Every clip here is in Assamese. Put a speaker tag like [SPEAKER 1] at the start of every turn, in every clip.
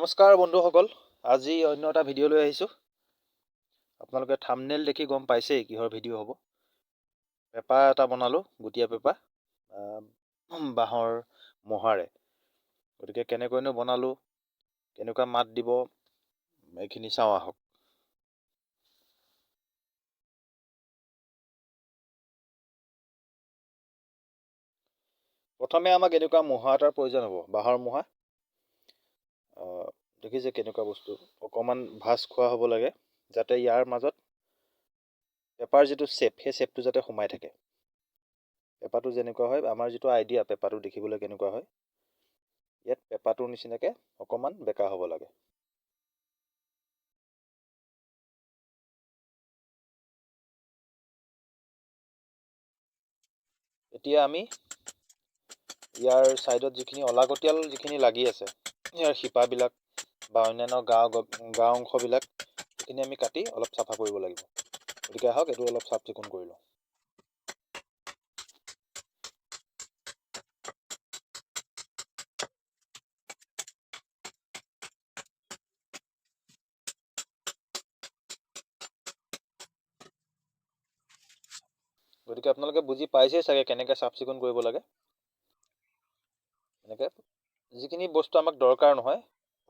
[SPEAKER 1] নমস্কাৰ বন্ধুসকল, আজি অন্য এটা ভিডিঅ' লৈ আহিছোঁ। আপোনালোকে থাম্বনেইল দেখি গম পাইছেই কিহৰ ভিডিঅ' হ'ব। পেঁপা এটা বনালোঁ, গুটীয়া পেঁপা, বাঁহৰ মহাৰে। গতিকে কেনেকৈনো বনালোঁ, কেনেকুৱা মাত দিব, এইখিনি চাওঁ আহক। প্ৰথমে আমাক এনেকুৱা মোহা এটাৰ প্ৰয়োজন হ'ব, বাঁহৰ মোহা। দেখিছে কেনেকুৱা বস্তু, অকণমান ভাঁজ খোৱা হ'ব লাগে, যাতে ইয়াৰ মাজত পেপাৰ যিটো শ্বেপ, সেই শ্বেপটো যাতে সোমাই থাকে। পেপাটো যেনেকুৱা হয়, আমাৰ যিটো আইডিয়া পেপাটো দেখিবলৈ কেনেকুৱা হয়, ইয়াত পেপাটোৰ নিচিনাকৈ অকণমান বেঁকা হ'ব লাগে। এতিয়া আমি ইয়াৰ ছাইডত যিখিনি অলাগতিয়াল যিখিনি লাগি আছে, ইয়াৰ শিপাবিলাক বা অন্যান্য গা অংশবিলাক, সেইখিনি আমি কাটি অলপ চাফা কৰিব লাগিব। গতিকে আহক এইটো অলপ চাফ চিকুণ কৰি লওঁ। গতিকে আপোনালোকে বুজি পাইছেই চাগে কেনেকৈ চাফ চিকুণ কৰিব লাগে। এনেকৈ যিখিনি বস্তু আমাক দৰকাৰ নহয়,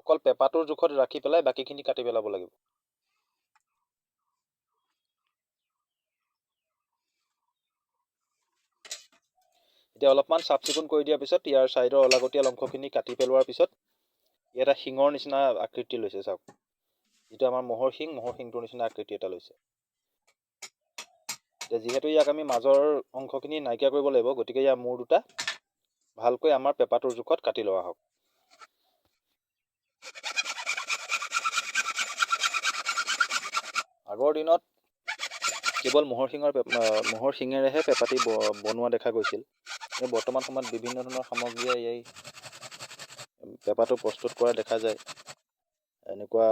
[SPEAKER 1] অকল পেপাটোৰ জোখত ৰাখি পেলাই বাকীখিনি কাটি পেলাব লাগিব। এতিয়া অলপমান চাফ চিকুণ কৰি দিয়াৰ পিছত ইয়াৰ ছাইডৰ অলাগতিয়াল অংশখিনি কাটি পেলোৱাৰ পিছত ই এটা শিঙৰ নিচিনা আকৃতি লৈছে। চাওক, যিটো আমাৰ ম'হৰ শিং, ম'হৰ শিংটোৰ নিচিনা আকৃতি এটা লৈছে। এতিয়া যিহেতু ইয়াক আমি মাজৰ অংশখিনি নাইকিয়া কৰিব লাগিব, গতিকে ইয়াৰ মূৰ দুটা ভালকৈ আমাৰ পেপাটোৰ জোখত কাটি লোৱা হওক। আগৰ দিনত কেৱল ম'হৰ শিঙেৰেহে পেঁপাটি বনোৱা দেখা গৈছিল। কিন্তু বৰ্তমান সময়ত বিভিন্ন ধৰণৰ সামগ্ৰীয়ে এই পেঁপাটো প্ৰস্তুত কৰা দেখা যায়। এনেকুৱা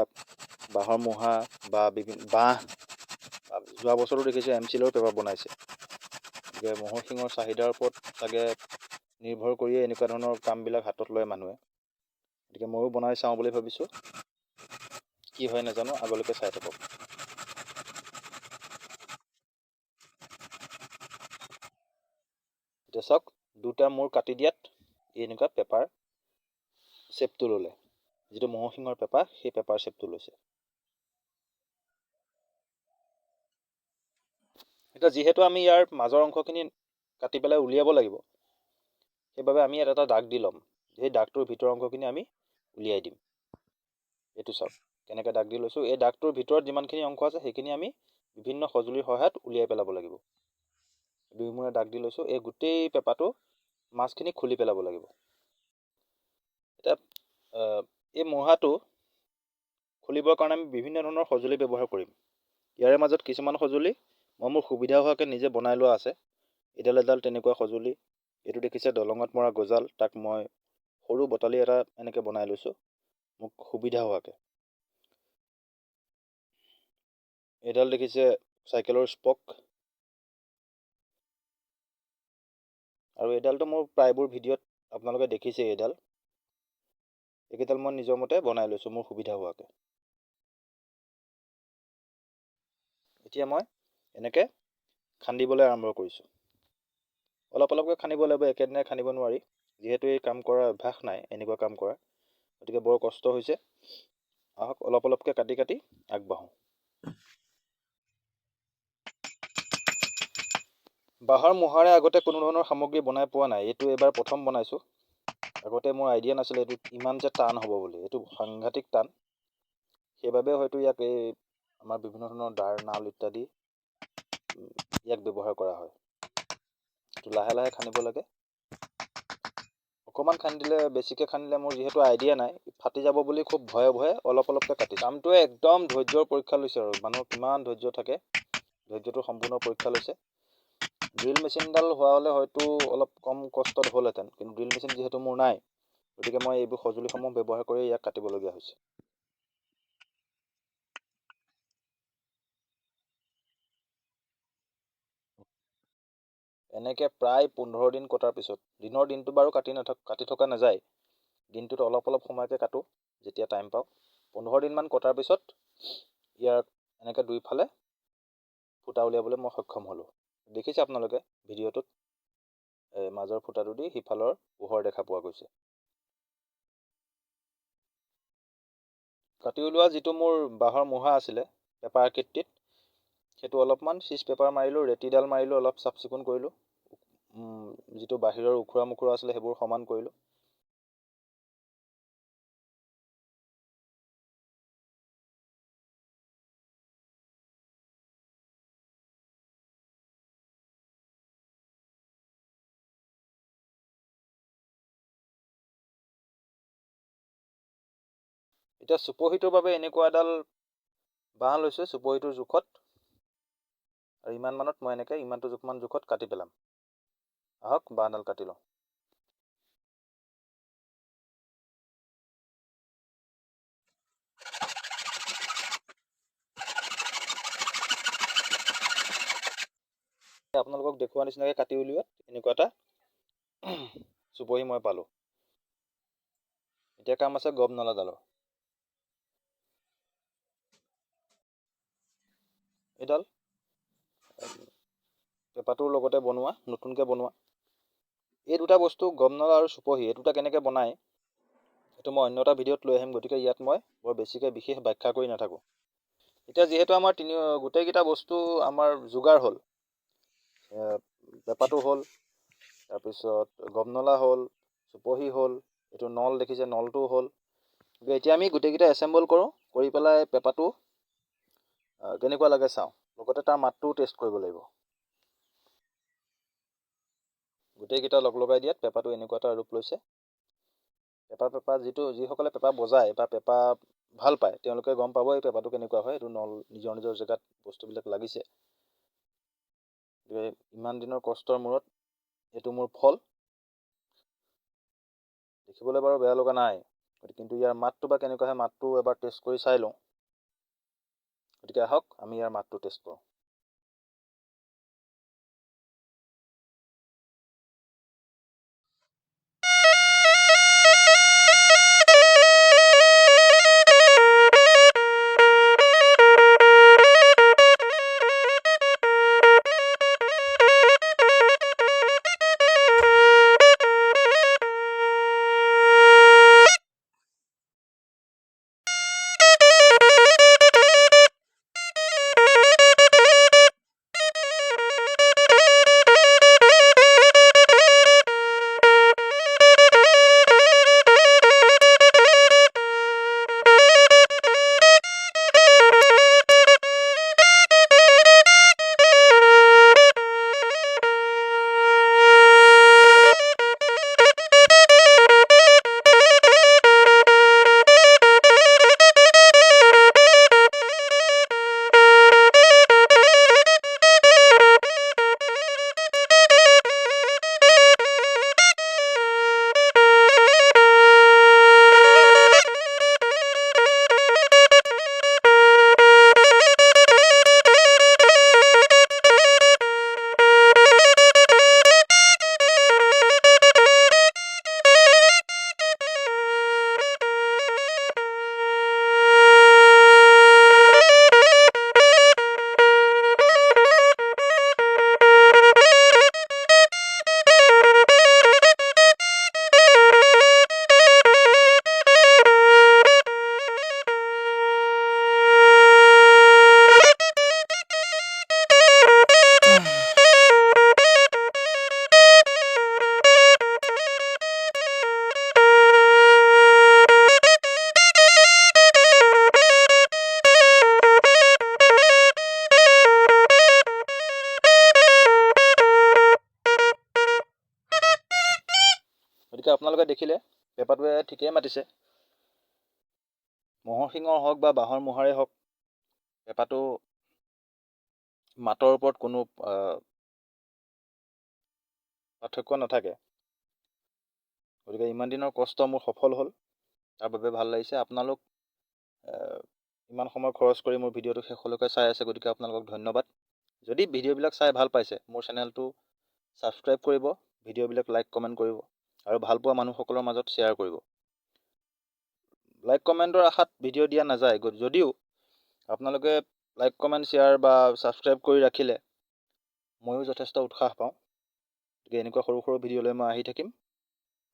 [SPEAKER 1] বাঁহৰ মূঢ়া বা বিভিন্ন বাঁহ, যোৱা বছৰো দেখিছোঁ এম চিলৰ পেঁপা বনাইছে। গতিকে ম'হৰ শিঙৰ চাহিদাৰ ওপৰত চাগে নিৰ্ভৰ কৰিয়ে এনেকুৱা ধৰণৰ কামবিলাক হাতত লয় মানুহে। গতিকে ময়ো বনাই চাওঁ বুলি ভাবিছোঁ, কি হয় নাজানো, আগলৈকে চাই থাকক। এতিয়া চাওক, দুটা মূৰ কাটি দিয়াত এনেকুৱা পেপাৰ শ্বেপটো ল'লে, যিটো ম'হৰ শিঙৰ পেঁপা, সেই পেপাৰ শ্বেপটো লৈছে। এতিয়া যিহেতু আমি ইয়াৰ মাজৰ অংশখিনি কাটি পেলাই উলিয়াব লাগিব, সেইবাবে আমি ইয়াত এটা দাগ দি ল'ম। সেই দাগটোৰ ভিতৰৰ অংশখিনি আমি উলিয়াই দিম। এইটো চাওক কেনেকৈ দাগ দি লৈছোঁ। এই দাগটোৰ ভিতৰত যিমানখিনি অংশ আছে সেইখিনি আমি বিভিন্ন সঁজুলিৰ সহায়ত উলিয়াই পেলাব লাগিব। দুই মূৰে দাগ দি লৈছোঁ। এই গোটেই পেঁপাটো মাছখিনি খুলি পেলাব লাগিব। এতিয়া এই মূঢ়াটো খুলিবৰ কাৰণে আমি বিভিন্ন ধৰণৰ সঁজুলি ব্যৱহাৰ কৰিম। ইয়াৰে মাজত কিছুমান সঁজুলি মই মোৰ সুবিধা হোৱাকৈ নিজে বনাই লোৱা আছে। এডাল এডাল তেনেকুৱা সঁজুলি। এইটো দেখিছে দলঙত মৰা গজাল, তাক মই সৰু বটালি এটা এনেকৈ বনাই লৈছোঁ মোক সুবিধা হোৱাকৈ। এইডাল দেখিছে চাইকেলৰ স্পক, আৰু এইডালটো মোৰ প্ৰায়বোৰ ভিডিঅ'ত আপোনালোকে দেখিছে। এইকেইডাল মই নিজৰ মতে বনাই লৈছোঁ মোৰ সুবিধা হোৱাকৈ। এতিয়া মই এনেকৈ খান্দিবলৈ আৰম্ভ কৰিছোঁ। অলপ অলপকৈ খান্দিব লাগিব, একেদিনাই খান্দিব নোৱাৰি, যিহেতু এই কাম কৰাৰ অভ্যাস নাই, এনেকুৱা কাম কৰা, গতিকে বৰ কষ্ট হৈছে। আহক অলপ অলপকৈ কাটি কাটি আগবাঢ়োঁ। বাঁহৰ মোহাৰে আগতে কোনো ধৰণৰ সামগ্ৰী বনাই পোৱা নাই, এইটো এইবাৰ প্ৰথম বনাইছোঁ। আগতে মোৰ আইডিয়া নাছিলে এইটো ইমান যে টান হ'ব বুলি, এইটো সাংঘাতিক টান। সেইবাবে হয়তো ইয়াক এই আমাৰ বিভিন্ন ধৰণৰ দাৰ, নাল ইত্যাদি ইয়াক ব্যৱহাৰ কৰা হয়। এইটো লাহে লাহে খান্দিব লাগে। অকণমান খান্দিলে, বেছিকৈ খান্দিলে মোৰ যিহেতু আইডিয়া নাই, ফাটি যাব বুলি খুব ভয়ে ভয়ে অলপ অলপকৈ কাটি। কামটোৱে একদম ধৈৰ্যৰ পৰীক্ষা লৈছে আৰু মানুহৰ কিমান ধৈৰ্য থাকে, ধৈৰ্যটোৰ সম্পূৰ্ণ পৰীক্ষা লৈছে। ড্ৰিল মেচিনডাল হোৱা হ'লে হয়তো অলপ কম কষ্টত হ'লহেঁতেন, কিন্তু ড্ৰিল মেচিন যিহেতু মোৰ নাই, গতিকে মই এইবোৰ সঁজুলিসমূহ ব্যৱহাৰ কৰি ইয়াক কাটিবলগীয়া হৈছে। এনেকৈ প্ৰায় 15 দিন কটাৰ পিছত, দিনৰ দিনটো বাৰু কাটি থকা নাযায়, দিনটোত অলপ অলপ সময়কৈ কাটোঁ। যেতিয়া টাইম পাওঁ। 15 দিনমান কটাৰ পিছত ইয়াৰ এনেকৈ দুইফালে ফুটা উলিয়াবলৈ মই সক্ষম হ'লোঁ। দেখিছে আপোনালোকে ভিডিঅ'টোত মাজৰ ফুটাটো দি সিফালৰ পোহৰ দেখা পোৱা গৈছে। কাটি উলিওৱা যিটো মোৰ বাঁহৰ মুঢ়া আছিলে পেপাৰ আকৃতিত, সেইটো অলপমান চিজ পেপাৰ মাৰিলোঁ, ৰেতিডাল মাৰিলোঁ, অলপ চাফ চিকুণ কৰিলোঁ, যিটো বাহিৰৰ ওখোৰা মোখোৰা আছিলে সেইবোৰ সমান কৰিলোঁ। এতিয়া চুপহিটোৰ বাবে এনেকুৱা এডাল বাঁহ লৈছোঁ চুপহিটোৰ জোখত, আৰু ইমান মানত মই এনেকৈ ইমানটো জোখমান জোখত কাটি পেলাম। আহক বাঁহডাল কাটি লওঁ। আপোনালোকক দেখুওৱা নিচিনাকৈ কাটি উলিওৱাত এনেকুৱা এটা চুপহি মই পালোঁ। এতিয়া কাম আছে গবনলাডালৰ। এইডাল পেপাটোৰ লগতে বনোৱা, নতুনকৈ বনোৱা। এই দুটা বস্তু গমনলা আৰু চুপহি, এই দুটা কেনেকৈ বনায় সেইটো মই অন্য এটা ভিডিঅ'ত লৈ আহিম, গতিকে ইয়াত মই বৰ বেছিকৈ বিশেষ ব্যাখ্যা কৰি নাথাকোঁ। এতিয়া যিহেতু আমাৰ গোটেইকেইটা বস্তু আমাৰ যোগাৰ হ'ল, পেপাটো হ'ল, তাৰপিছত গমনলা হ'ল, চুপহি হ'ল, এইটো নল দেখিছে নলটোও হ'ল। গতিকে এতিয়া আমি গোটেইকেইটা এছেম্বল কৰোঁ, কৰি পেলাই পেপাটো কেনেকুৱা লাগে চাওঁ, লগতে তাৰ মাতটোও টেষ্ট কৰিব লাগিব। গোটেইকেইটা লগ লগাই দিয়াত পেপাটো এনেকুৱা এটা ৰূপ লৈছে। পেপা যিসকলে পেপা বজায় বা পেপা ভাল পায় তেওঁলোকে গম পাব এই পেপাটো কেনেকুৱা হয়। এইটো নল নিজৰ নিজৰ জেগাত বস্তুবিলাক লাগিছে। গতিকে ইমান দিনৰ কষ্টৰ মূৰত এইটো মোৰ ফল। দেখিবলৈ বাৰু বেয়া লগা নাই, কিন্তু ইয়াৰ মাতটো বা কেনেকুৱা হয় মাতটো এবাৰ টেষ্ট কৰি চাই লওঁ। গতিকে আহক আমি ইয়াৰ মাতটো টেষ্ট কৰোঁ। গতিকে আপোনালোকে দেখিলে পেপাটোৱে ঠিকেই মাতিছে। ম'হৰ শিঙৰ হওক বা বাঁহৰ মোহাৰে হওক, পেপাটো মাতৰ ওপৰত কোনো পাৰ্থক্য নাথাকে। গতিকে ইমান দিনৰ কষ্ট মোৰ সফল হ'ল, তাৰ বাবে ভাল লাগিছে। আপোনালোক ইমান সময় খৰচ কৰি মোৰ ভিডিঅ'টো শেষলৈকে চাই আছে, গতিকে আপোনালোকক ধন্যবাদ। যদি ভিডিঅ'বিলাক চাই ভাল পাইছে মোৰ চেনেলটো ছাবস্ক্ৰাইব কৰিব, ভিডিঅ'বিলাক লাইক কমেণ্ট কৰিব আৰু ভাল পোৱা মানুহসকলৰ মাজত শ্বেয়াৰ কৰিব। লাইক কমেণ্টৰ আশাত ভিডিঅ' দিয়া নাযায় যদিও আপোনালোকে লাইক, কমেণ্ট, শ্বেয়াৰ বা ছাবস্ক্ৰাইব কৰি ৰাখিলে ময়ো যথেষ্ট উৎসাহ পাওঁ। গতিকে এনেকুৱা সৰু সৰু ভিডিঅ' লৈ মই আহি থাকিম।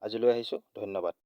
[SPEAKER 1] আজিলৈ আহিছোঁ, ধন্যবাদ।